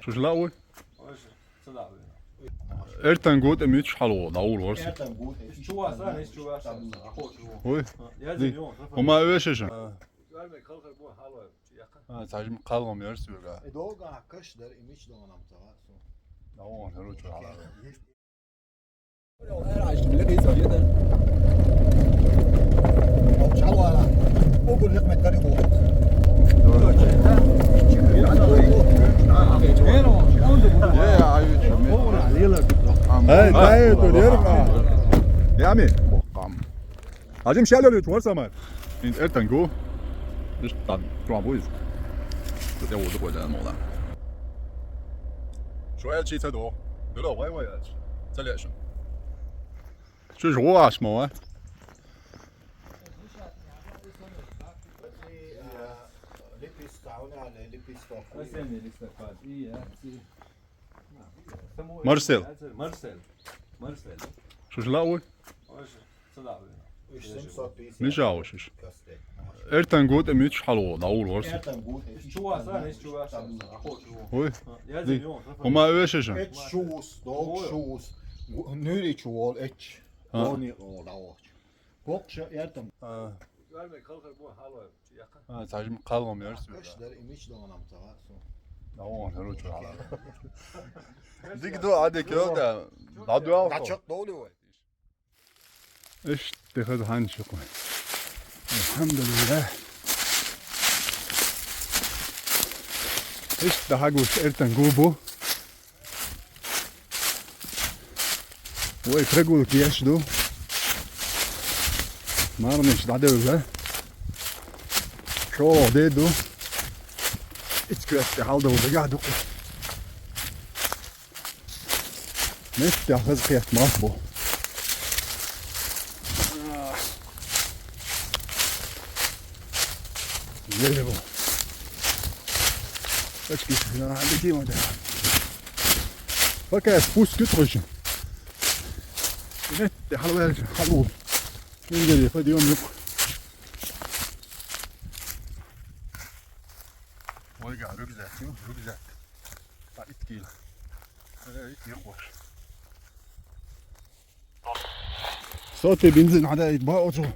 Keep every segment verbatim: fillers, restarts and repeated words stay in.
Шу шла уй? Эртан гута мич хало, даур ворс. Эртан гута. Чуваса, не чуваса. Ой. Я зимён. Ума вешеша. А, цажим калгам ярс юга. Э, долга каш дар имич донам тага. Даур хало чуала. Эй, дай, дай, дай, дай. Ями. Бокам. Ажим шалёр ют вар самар. Ин эртангу. Иш тан. Круам буйз. Тут я воду кой да мола. Шо я чи цадо. Дуло вай вай ач. Цалешин. Чё ж ваш мова? Лепесток, лепесток. Осенний листопад. И я. Марсель. Марсель. Марсель. Шуш лауи? Миш ауш иш. Эртан гута мич хало, даур ворс. Эртан гута. Чуваса, не чуваса. Ой. Ума вешеша. Эч чувус, долг чувус. Нюри чувол эч. Дони ол дауч. Бокша эртан. А, цажим калгам ярс. Каш дар имич донам тага. Даур хало чуала. Дик ду аде кёда. Дадуал. Дачак доли вай. Иште хаз хан шукъу. Алхамдулиллах. Иште хагуш эртан губу. Ой, прогулки еш ду. Марниш дадевга. Шо деду. Ицквесте халда удагаду. Метте хаз кет махбу. Нерву. Очки на летим да. Пока спуск трохи. Метте халвел халу. Ингери подъём юк. Ой, га, рюкзак, рюкзак. Та ит кил. Э, ит не хош. Соте бензин ада ит ба очу.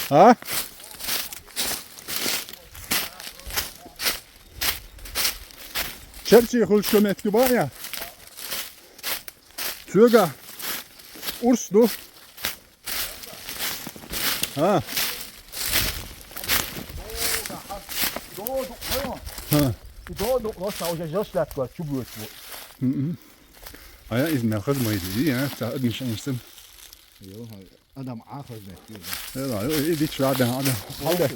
А? Черчи хулшо метки бая. Цуга. Урс ду. А. А. Доду, но сау же жаш латква чубует. Мгм. А я из мя хаз мой ди, а, та одни шансом. Йо, адам а хазмет. Эла, иди чула адам, адам. Халда.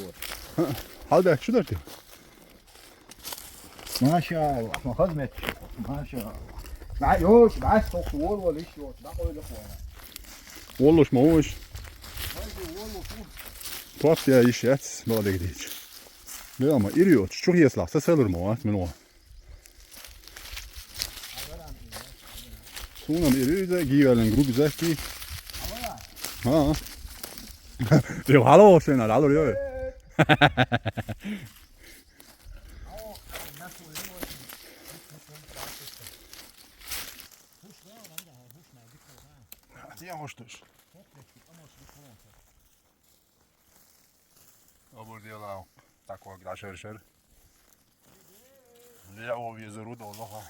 Халда, чудар ти. Машалла, ма хазмет. Машалла. На, ёш, бас ток вол вол иш ёш. Да, ойлы куана. Воллуш ма уш. Туат я иш яц, балдег дич. Бе ама ириот, чух ес лахса селур ма, а, мин о. Сунам ири за гивелен груг за ки. А. Ё, хало сена, хало ё. Тия хоштуш. Обурдила такой грашершер. Я о везеру долоха.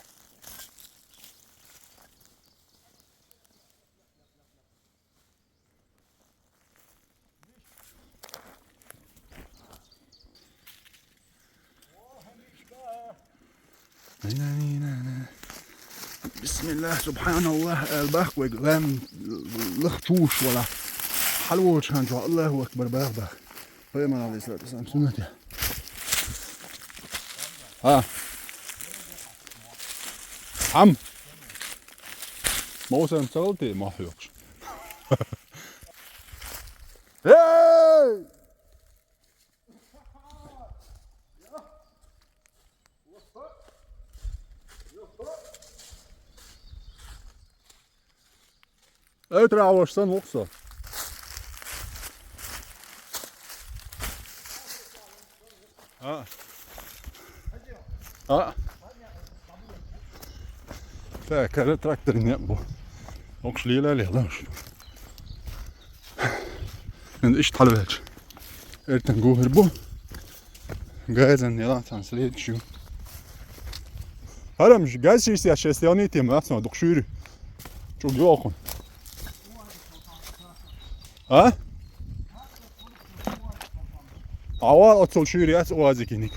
Бисмиллах, субханаллах, албах вег лам лах чуш вала. Халвол чан чу, Аллаху акбар, бах, бах. Пайгамбар алейхиссалату вассалам суннат я. А. Хам. Мосан цалти махюкш. Эй! Эй, траваш сан воксо. А. А. Так, кара трактор не бу. Окш лила лила. Эн иш талвелч. Эртен гугер бу. Газан яла тан следующий. Харам газ шиш я шесть я не тем, а сон дукшури. Чуг йохун. А? Авал оцол шури яц уазикиник.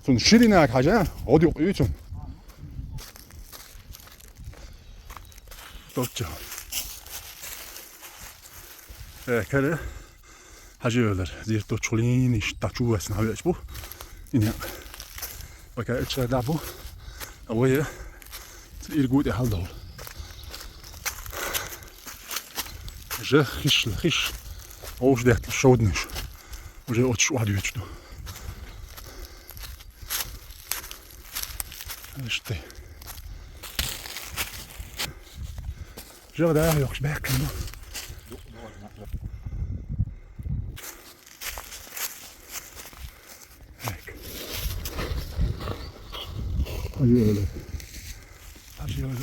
Цун ширинак хажа, одюк ицун. Тотча. Э, кара. Хажи велер. Зир то чулин иш та чувас на веч бу. Ине. Пока эча да бу. А вое. Иргут я халдол. Же хиш, хиш. Оуш дет шодниш. Уже отш уадючду. Иште. Жо да йокш бек. Ай, ай, ай. Ай, ай,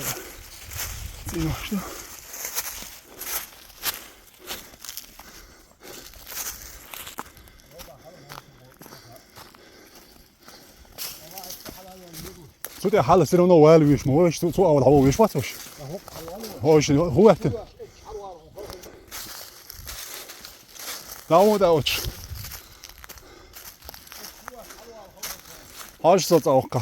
ай. Цу тӀе хьала все равно вайл веш ма веш, цу, цу авал хьава веш вац ваш. Хой шин, ху вахтин. Даву да оч. Хаш со цавка.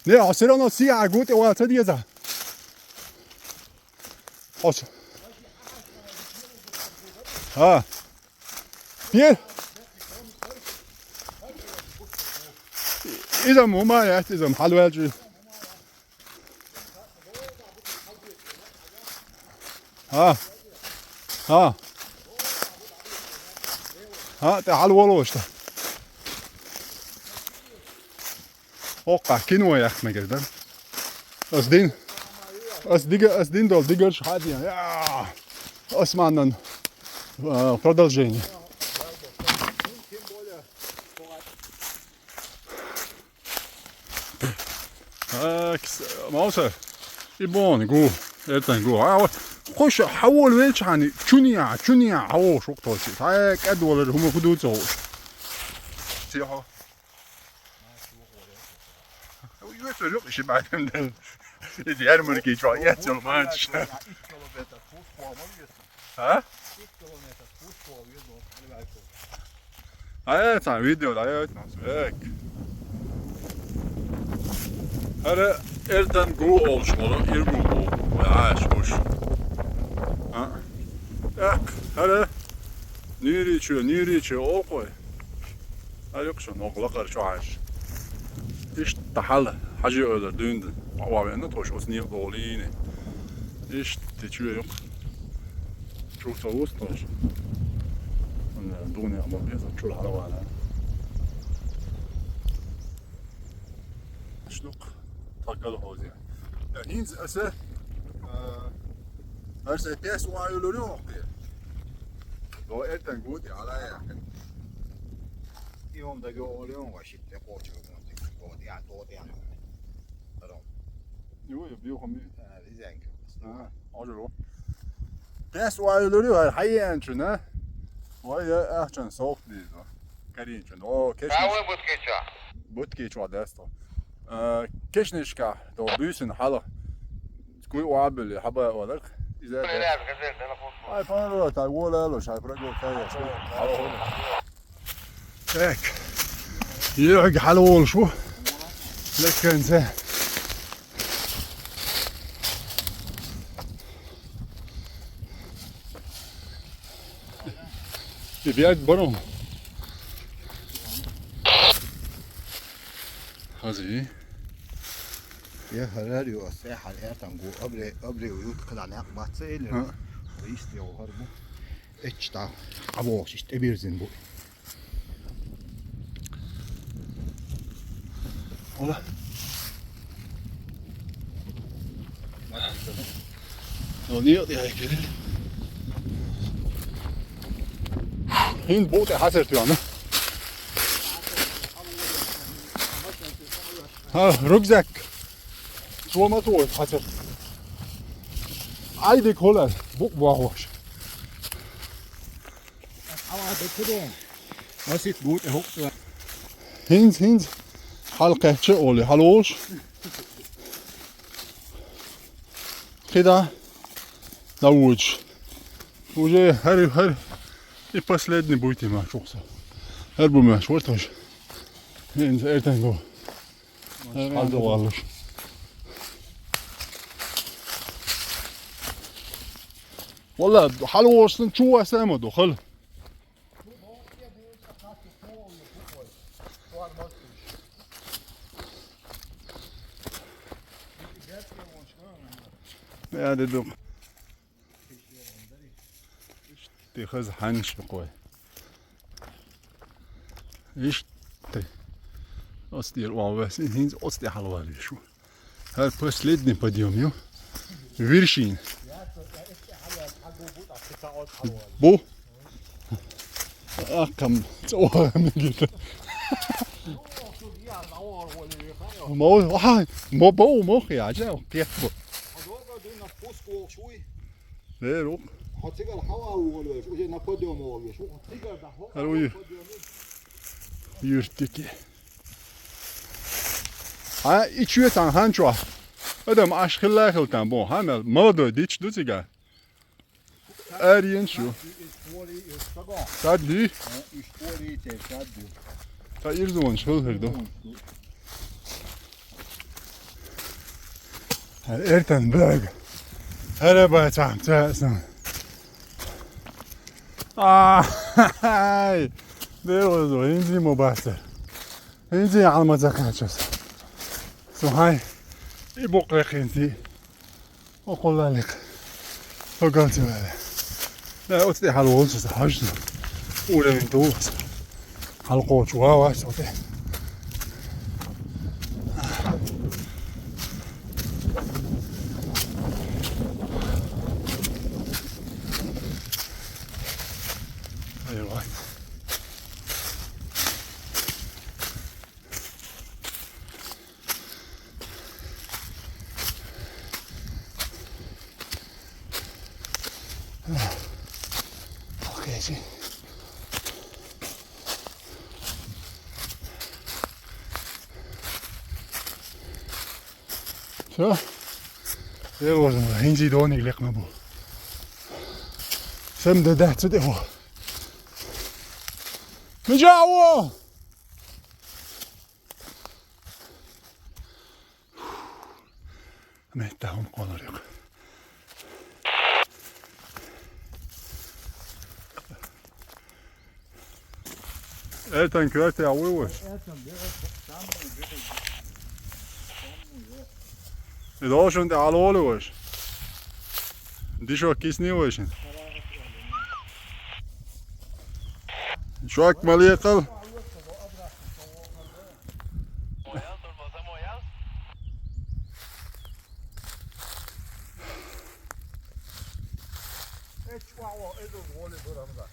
Не, а все равно си а гут и вайл цадиеза. Оч. А. Пир. Изам ума я, изам халвалжи. А. А. А, та халвало что. Окка, кино яхмагар да. Аз дин. Аз дига, аз дин дол, дига шхадия. Я. Османнан, а, продолжение. Так, с-, Мауса. И бон, гу. Эртен гу. А, вот. Хош, хавол велчани. Чуния, чуния, хавол шук тойси. Так, эдволер, хума худуцо. Тихо. Юэсэ жок иши байтэмдэл. Ярмарки чуа, яц жол манч. Ха? А, я цан видео да, я цан свек. Аре, эртен гу олшмолу, иргу гу. Я, шуш. А? Так, аре. Ниричу, ниричу, окой. Арюкшун, ок лакар чуаш. Ишта хьала, хьажи ойлар дюнда. Ва вена тош ос ниъ долини. Ишта чуйок. Чур цавус тош. Ана дуни амал беза чур хьала вана. Шлук. Такал хози. Инз аса. Арса пес ва юлури окти. До эртен гути алая. Ион да гё олион ва шитте кочу гонти. Гонти а тоти а. Аром. Ю, ю, био хоми. Ризенк. А, ожо. Пес ва юлури ва хайен чуна. Ва я ахчан софт дизо. Карин чун. О, кешнеш. Кавы буткеча. Буткеча десто. Э, кешнешка, то бюсин хала. Куй уабили, хаба валак. Иза. Ай, панро, та вола ло, шай прагол кая. Так. Йог хала вол шу. Лекензе. И бяд барон. Хази. Я харар ю ас, я хар эртан гу, абре, абре уют калан як бац эли. Ха. Исти о хар бу. Эч та, або шиш тебирзин бу. Ала. Ала, ниъ яй гирил. Хин бутӀа хьацар туяна. Ха, рюкзак. Суома туой хьацар. Айди кола, букъ бахваш. Ала декедо. Масит бутӀа хӀукъ. ХӀинз, хӀинз. Хьал кхеча оли, хьал уш. Хида. Да уж. Уже хар, хар. И последний будет, ма, шухса. Хар бу, ма, шварташ. ХӀинз эртан го. Хьал да валуш. Валла, хьал уш сан чу васа ма дохал. Я, дедук. Ишти хаз хьанш бикъой. Ишти. Оцдир вал весин, хинз оцди хьал валиш. Хар последний подъём ю. Вершин. Бу. Ахкам цӀуа мегита. Мо, ай, мо бо, мо хи, ажа, кеф бо. Верук. Аруй. Юртики. А, и чуе тан хан чуа. Адам аш хилла хилтан бо, хан молодой дич ду цига. Ариен шу. Садди. Та ирзон шул хирду. Эртан бэг. Хара бацам цасан. А, ай. Дерозо, инзи мо баса. Инзи алма закачас. Сухай. И бокрехинзи. Околалик. Огалцевали. Да, вот ты халвол сейчас хажу. Уровень того. Халкоч вава, вот ты. Ай, вай. Окей, си. Всё. Я возьму, инзи доник лек на бу. Сам да да, цу дехо. Мижао! Меттаҳум қонарек. Эртан кӯрте авуй вош. Идошун те алоли вош. Дишо кисни вошин. Шок малиекал.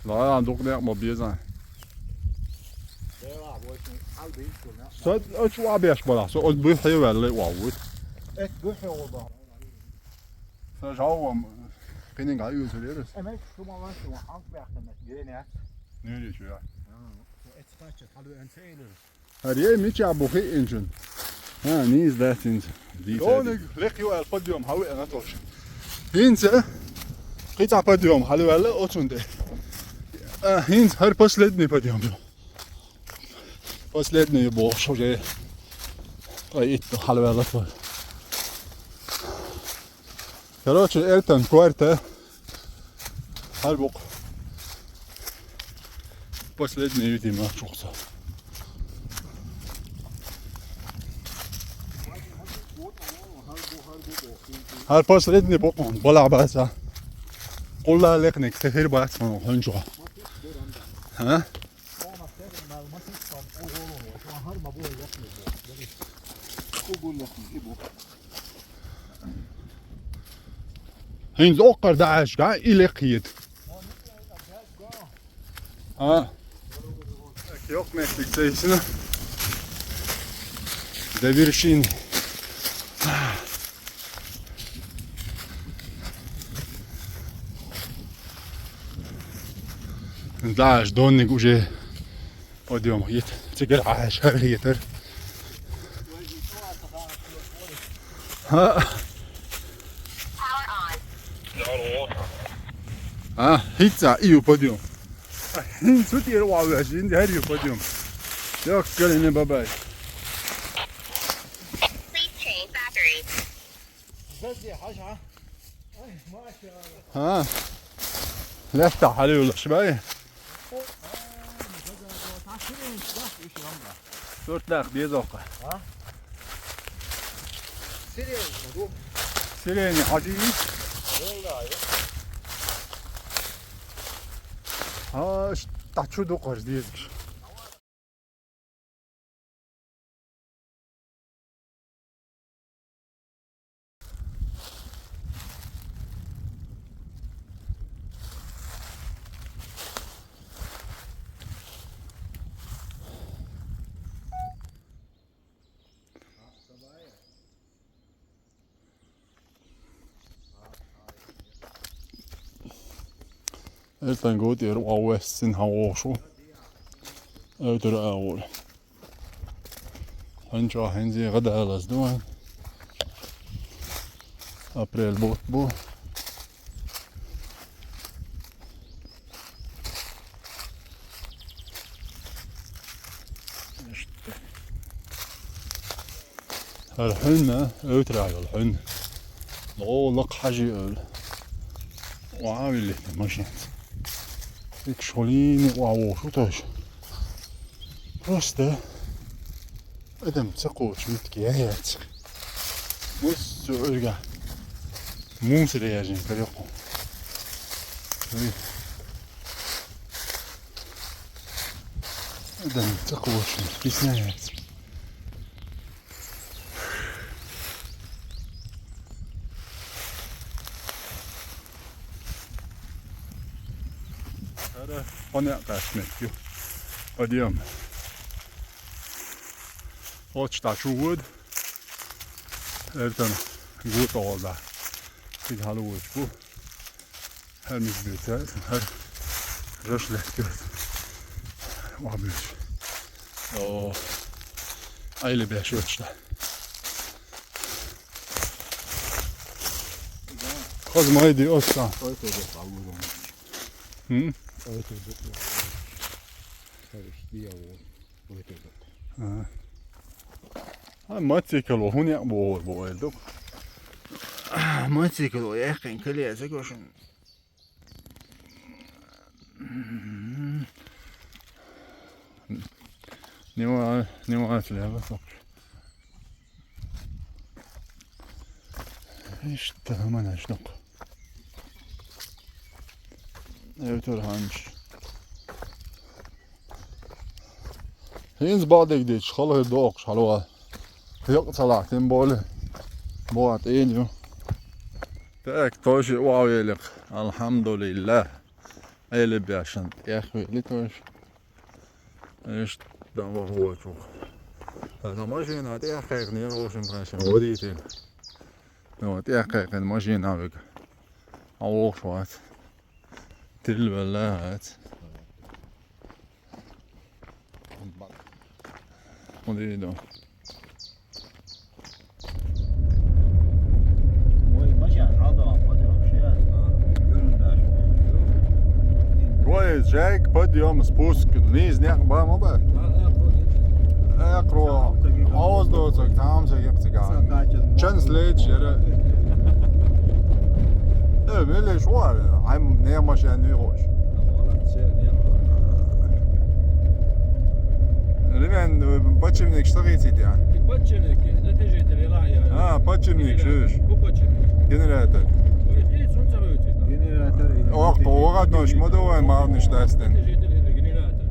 Ла, дук не мо беза. Сот оч ва беш бала. Со от бу хевел ва вут. Эт бу хевел ба. Со жавам. Кенин га юз лерес. Эмек шумалан шума ханг бяхтамет гене. Нюри чуя. Эт скачет, халу энсейлер. Аре, мича бухи инчун. А, низ да тинз. Доник лек ю ал подъём, хаве на тош. Хинца, кица подъём, халу ал оцунде. А, хинц, хар последний подъём. Последний бо, уже. Ай, итто, халу ал то. Короче, эртан кварта. Хар бок. Последний, видимо, чухса. Хар последний бок, бала баса. Кулла лекник, сехир баса, хончо. А? Хар ма бу якни. ХӀинца оккхар дӀаӀашка, и лекхъ хета. А? Так, йоккха меттиг ца йисина. До вершины. Да, аж донник уже подъём хет. Цигара Ӏаш хетар. А, хӀинца и ю подъём. ХӀинца цу тӀера ваьлла, хӀинца хӀара ю подъём. Йоккхалина бабай. А. Лаьттахь хьалаюллаш бай. Сурт даккха деза оккха. А? Сирень ма ду. Сирень хьажий? Валлахьи. А, ш-, тӀа чу дукхарш дезаш. Эртан гу тӀера охьавоссина хьан вохуш ву. Эвтара агӀор. Хьан чохь хӀинзе гӀадалаз ду вайн. Апрель бутт бу. Иштта. ХӀара хьуьнна, эвтара йолу хьуьнна. Ло лакха хьажи ойла. Охьа а виллина машенца. Икаш хьулийна охьа вохуш ву тойша. Просто адам ца кхочу меттиг яц. Массо а уьрга мусор яжина карайо кху. Адам ца кхочу меттиг яц. ХӀара хьо некъ къаьстинарг ю. Подъём. Оцу тӀа чу воьду. Эртана гу тӀе гӀолда. Цига хьала воьдуш бу. ХӀара мис бийца, хӀара жош лаьтташ. Охьабуьйцуш. О, айла беш йоцуш дан. Хаза майди оцу. Ой, кой докъа луурам. Хм? Ой, кой докъа. Хьариш диявол. Ой, кой докъа. Ага. А, мотоцикло хӀун яа бохур бу ойла ду? Мотоцикло яьккхина кале ца гошин. Нема, нема аслаба сох. Иштта хӀуманаш дукха. Эвтара хьанча. ХӀинца бакъдерг дийцича, хала хир дохуш хьалаван. Хьекъа ца лахь, тем более. Бохьа тӀена ю. Так, тойша охьавелира. Алхьамдулиллах. Айла бешан тӀехвели тойша. Иштта дан вахочух. Аса машина тӀехкхайкхинера оцу машина водитель. Ну, тӀехкхайкхина машина вига. Хьан вохуш вац. Тилла велла вац. ХӀун дийр ду? Ой, жайг, подъём, спуск, низ некъ бан ма бац. Экъаро, хьовза доцург, там ца гекъ цигахь. Чан след, яра. Э, мелеш вара, айм не машина вигош. Ремень, э, подшипник что хотите, а? И подшипник, и натяжитель, и ла-, я. А, подшипник, слышь. По подшипнику. Генератор. Ой, и сунца выйти, да. Генератор и натяжитель. Ох, ковгад ночь, мы давай, мало не ждать. Натяжитель и генератор.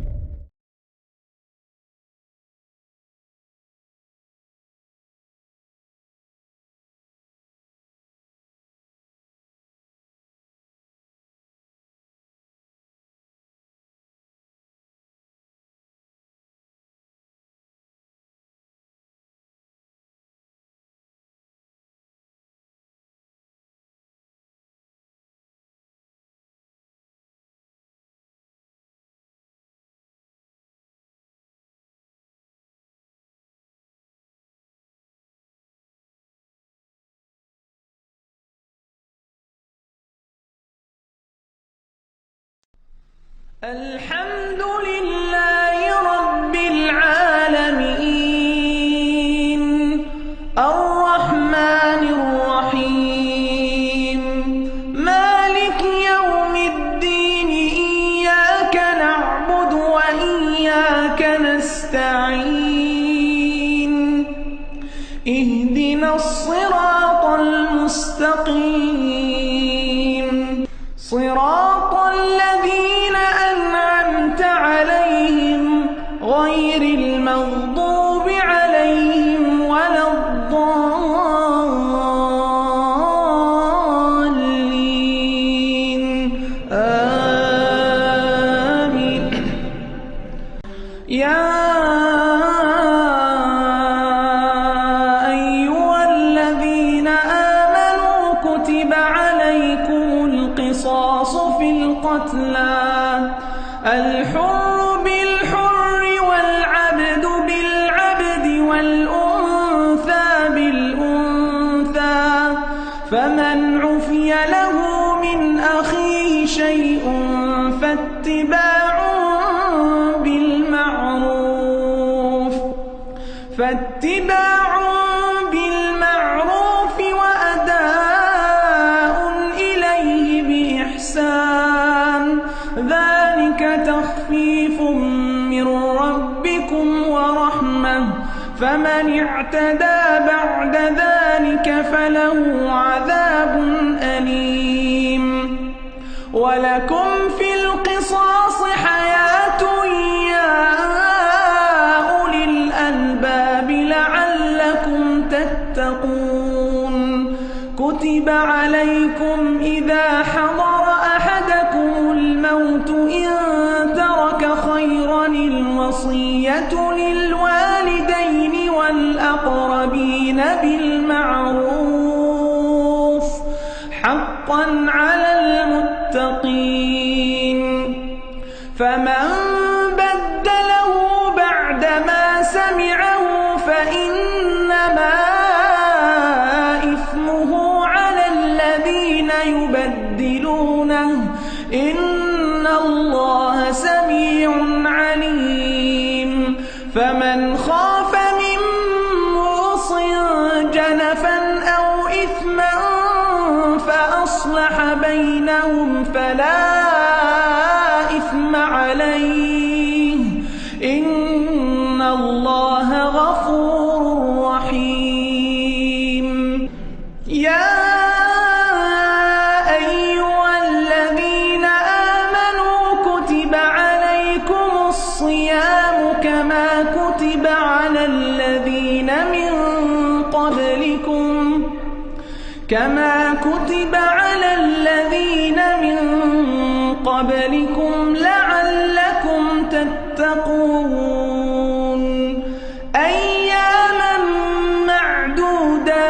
الحمد لله رب العالمين. الرحمن الرحيم. مالك يوم الدين. إياك نعبد وإياك نستعين. اهدنا الصراط المستقيم. صراط الذين أنعمت عليهم غير المغضوب عليهم ولا الضالين. آمين. يا أيها الذين آمنوا كتب عليكم القصاص في القتلى، الحر بالحر والعبد بالعبد والأنثى بالأنثى، فمن عفي له من أخيه شيء فاتباع بالمعروف، فاتباع بالمعروف وأداء إليه بإحسان، ذلك تخفيف من ربكم ورحمة، فمن اعتدى بعد ذلك فله عذاب أليم. ولكم في القصاص حياة يا أولي الألباب لعلكم تتقون. كتب عليكم إذا حضر أحدكم الموت إن ترك خيرا الوصية للوالدين والأقربين بالمعروف، حقا على المتقين. فمن بدله بعدما سمعه فإنما إثمه على الذين يبدلونه، إن الله سميع عليم. فمن خاف من موص جنفا أو إثما فأصلح بينهم فلا إثم عليه، إن الله غفور رحيم. يا أيها الذين آمنوا كتب عليكم الصيام كما كتب على الذين من قبلكم، كما كتب على الذين من قبلكم لعلكم تتقون. أياما معدودات،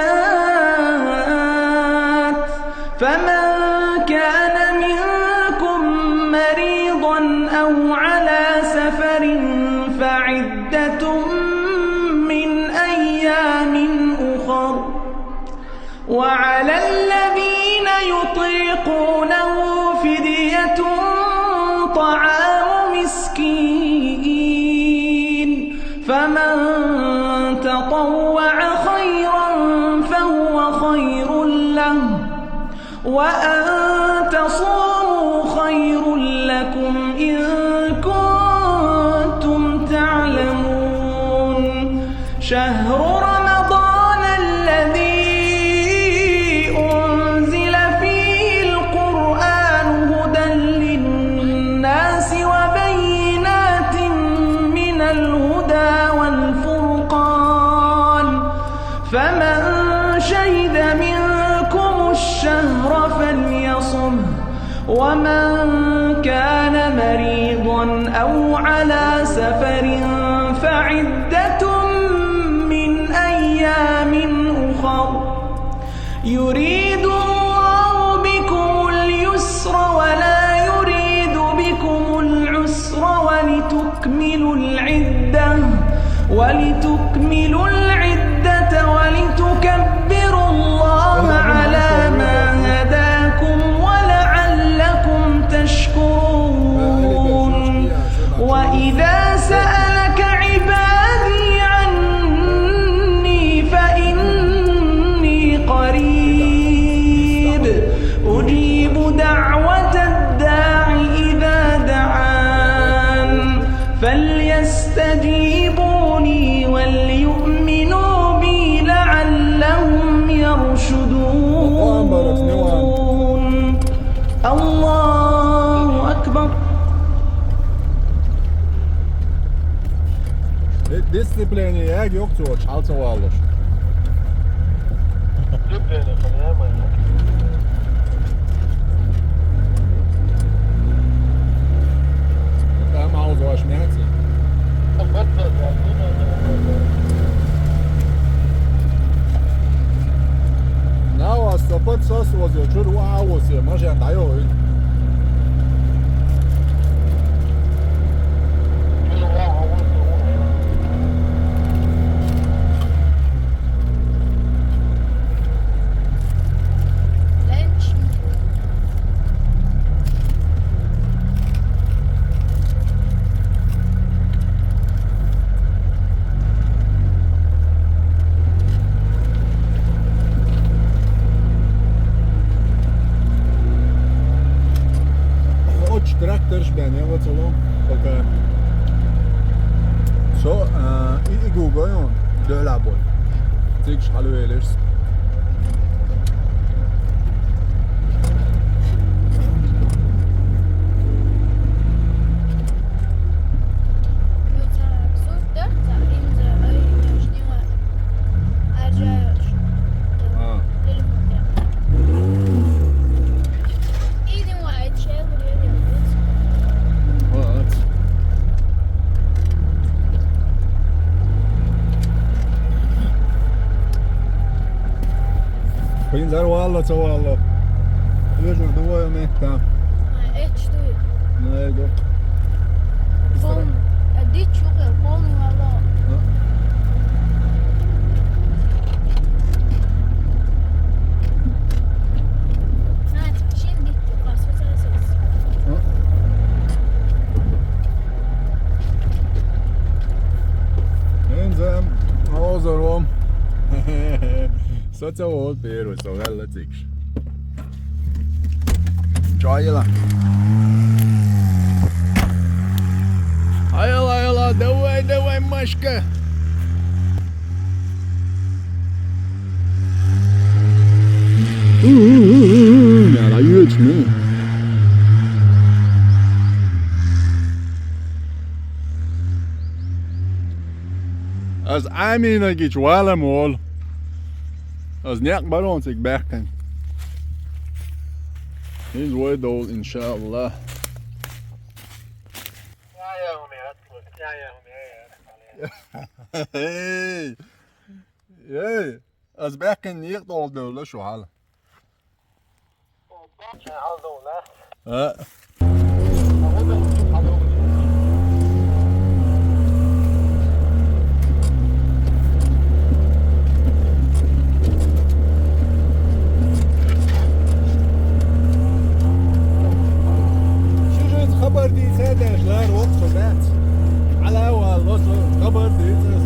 فمن كان منكم مريضا أو على سفر فعدة من أيام أخر، وعلى الذين يطيقونه فدية طعام مسكين، فمن تطوع خيرا فهو خير له، وأن تصوموا خير لكم إن كنتم تعلمون. شهر رمضان الذي أنزل فيه القرآن هدى للناس وبينات من الهدى والفرقان، فمن شهد منكم الشهر فليصمه، ومن كان مريضا أو على سفر فعدة من أيام أخر، يريد الله بكم اليسر ولا يريد بكم العسر، ولتكملوا العدة، ولتكملوا العدة ولتكبروا الله على ما هداكم ولعلكم تشكرون. Эгьи йоккха цо чӀал ца валлаш. Дуббена хана, я майна. Там ауза ваш мяци. Нав ас сапар сас вазе, чур ва авосе, мажан дайо. Оч тракторш бен, я вот целом, пока. Со, а, и, и гугойон, дёла бой. Цигш халвелеш. Пинзар валла, ца валла. Вижу, двое метта. А, эч дуй. Ну, иду. Полный. А, ди чука, полный валла. А. А, шин ди чука, сосерсес. А. Инзем, озором. Соця вол первый, со велла цикш. Чайла. Айла, айла, давай, давай, Машка. Яра юч, ну. Аз амина гич валам вол. Аз няк барон цик бахкан. Инз вой дол, иншалла. Эй! Эй! Аз бахкан няк дол дол шу хал. А. Шу жез хабар дийца деш лар воксо бац. Алава лос хабар дийца.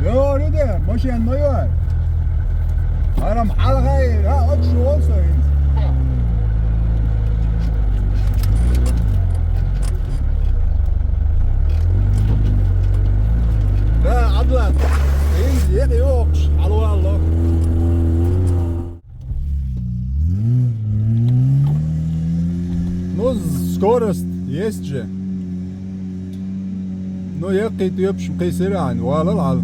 Йо, рыде, машин моё. Арам алгай, ра, от шуол соин. Да, адлан. Инз ек йокш, алу алло. Ну, скорость есть же. Ну, я кит ёпш кисиран, вала лал.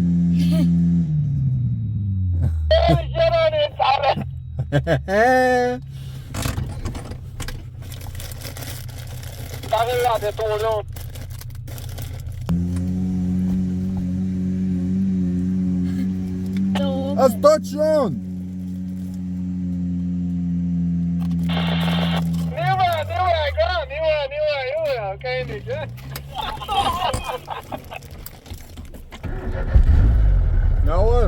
Асточон! Нива, нива, га, нива, нива, нива, окей, нива. Давай.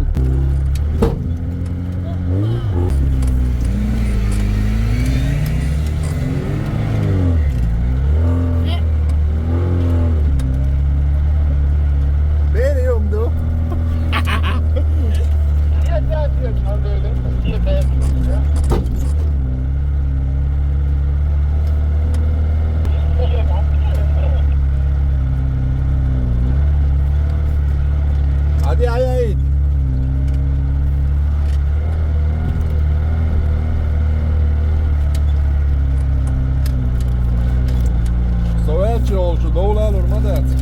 Beni yumdu. Niye sen diyor çaldırdın? Niye Хорошо.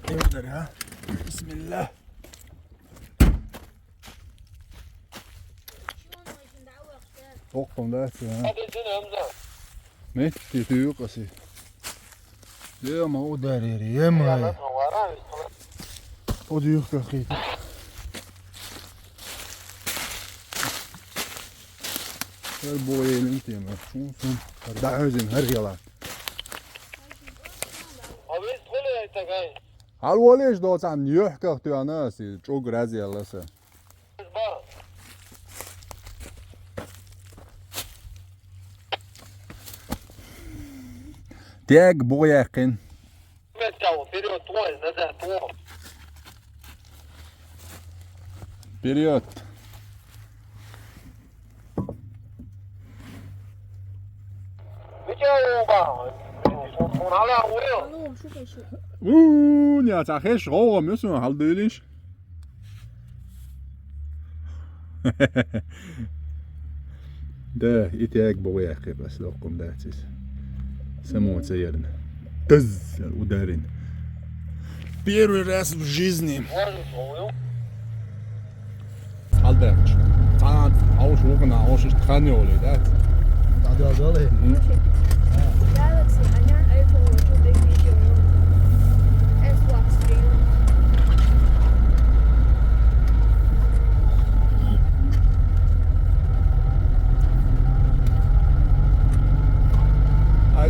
Иди, а. Бисмилла. Оккхун дац, а? Метти дюйкъаси. Ема ударери, ема. О дюйкъа хит. Хар боелин тема. Шун сун. Хар дахьузин, хар яла. Хьал валеш доцан юхьках туяна си, чӀуг разъяла са. Тяг бугъ яьккхин. Вперёд! Витя, оба! Алло, шуфа, шуфа. У, ня, ца хеш, гъовгъа мусун, хьал дуйлиш. Да, и тяг бугъ яьккхи, бас локкхун дац из. Само ца ярна. Тыз! Ударин. Первый раз в жизни. Хьал даьхча. Цхьана хьовш вукхана хьовш иштта хан йолий, дац? ДӀадоьлдолий? Мгм. Galaxy, а ньян iPhone, two big video. S Lux three. Ай,